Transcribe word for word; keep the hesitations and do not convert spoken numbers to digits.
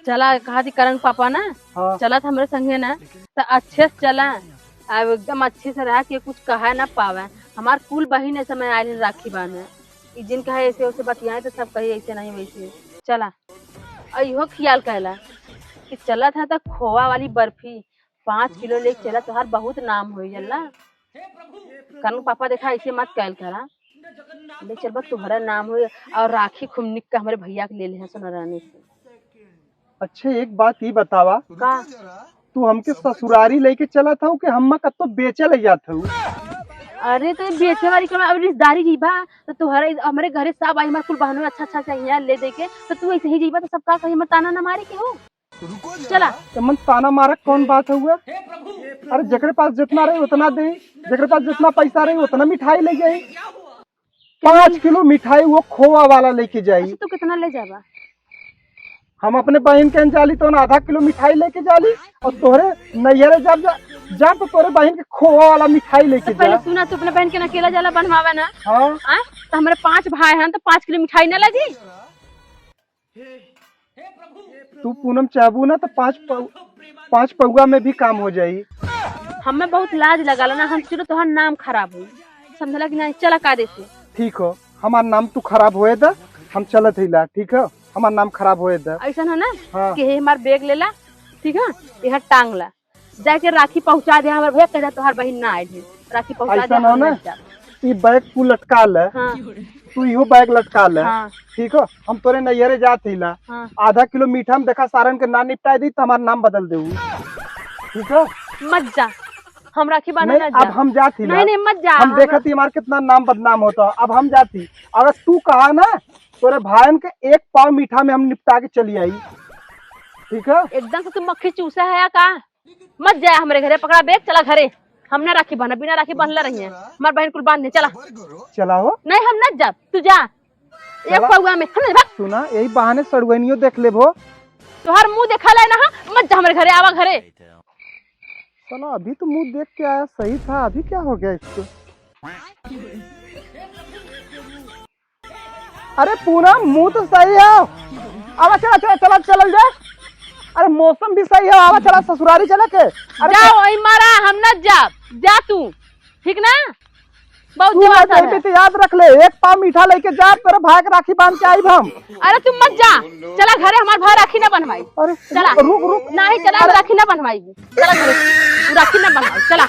चला, कहा थी करण पापा ना, हाँ। चला त हमरे संगे ना, त अच्छे से चला, अब एकदम अच्छे से रहा कि कुछ कहा ना पावे। हमार कुल बहिन ए समय आइल राखी बांधे, ई जिन कहे ऐसे वैसे बतियाए त सब कही ऐसे नहीं वैसे। चला, और इहो ख्याल कहला कि चलत है त खोवा वाली बर्फी पाँच किलो लेके चला, तोहार बहुत नाम होई जल्ला। करण पापा देखा ऐसे मत कहल करा, ले चलबा तोहरा नाम होई। और राखी खूब निक का हमरे भैया के ले ले हैं सोना रानी से। अच्छा, एक बात ई बतावा, का? तू हमके ससुरारी लेके चलत हऊ कि हम्मा कत्तो बेचे ले जात हऊ? अरे, तो बेचे वाली कौन, अब रिश्तेदारी ही बा, तो तोहरे हमरे घरे सब आई, हमारे कुल बहनों अच्छा अच्छा चाहिए ले दे के, तो तू ऐसे ही जइबा तो सब का कही, हमार ताना ना मारे के हो। चला। तो मन ताना मारक कौन बात हुआ? अरे, जेकरे पास जितना रही उतना दे, जेकरे पास जितना पैसा रही उतना मिठाई ले जाई। पाँच किलो मिठाई वो खोवा वाला लेके जाई। अच्छा, तू कितना ले जाबा? हम अपने बहन के जाली तो आधा किलो मिठाई लेके जाली, और तोहरे नैहरे जब जा, जा तो तोरे बहन के खोवा वाला मिठाई लेके तो पहले जा। सुना, तू अपने बहन के ना अकेला जाला बनवावा ना। हाँ। हाँ? तो हमरे पांच भाई हैं, तो पांच किलो मिठाई ना लगी? तू पूनम चाहबू ना तो पांच पौ-, पांच पौआ में भी काम हो जाई। हमें बहुत लाज लगाला ना, हम चलो तोहार नाम खराब हो, समझला कि नहीं? चला कायदे से। ठीक हो, हमार नाम तू खराब होए द, हम चलत हईला, ठीक हो? हमार नाम खराब होए द। ऐसा है ना हाँ। कि हे हमार बैग लेला, ठीक है, यहाँ टांग ला, जाके राखी पहुंचा दे, हमार भैया कह दे तोहार बहिन ना आइल है, राखी पहुंचा दे, ऐसा ना हम ना, नहीं जाब। ई बैग तू लटका ले, हाँ। तू इहो बैग लटका ले, हाँ। ठीक हो? हम तोरे नैहरे जात हईला, हाँ। आधा किलो मीठा में देखा सारन के ना निपटाए दी तो हमार नाम बदल देऊ, ठीक हो? मत जा, हम राखी बांधे नहीं, ना अब जा। हम जात हईला। नहीं, नहीं, मत जा, हम हम देखत ही हमार कितना नाम बदनाम होता, अब हम जात ही। अगर तू कहा ना, तोरे भाईन के एक पाव मीठा में हम निपटा के चली आई, ठीक है? एकदम से तू मक्खी चूसा है या का? मत जाए हमरे घरे, पकड़ा बैग, चला घरे। हम ना राखी बांधब, बिना राखी बांधले रही हैं। हमार बहन कुल बांध दे, चला। चला हो। नहीं, हम ना जाब, तू जा। एक चला। पौआ में, हम ना जाब। सुना, यही बहाने सड़ुआइनियो देख लेबो। तोहार मुंह देखा ले ना, हाँ? मत जा हमरे घरे, आवा घरे। चलो, अभी तो मुंह देख के आया, सही था, अभी क्या हो गया इसको? अरे पूनम, मुंह तो सही है। आवा, चला, चला, चला, चलल जा। अरे मौसम भी सही है, आवा, चला, ससुरारी चले के। अरे जा, वही मारा, हम न जाब, जा तू, ठीक ना? बहुत तू ना दिमाग खराब जाइबे है। तो याद रख ले, एक पाव मीठा लेके जा, तेरे भाई के राखी बांध के आइब हम। अरे तू मत जा, चला घरे, हमार भाई राखी ना बनवाई। अरे चला। रुक, रुक। नहीं, चला, अरे। राखी ना बनवाई, चला घरे, तू राखी ना बनवाई, चला।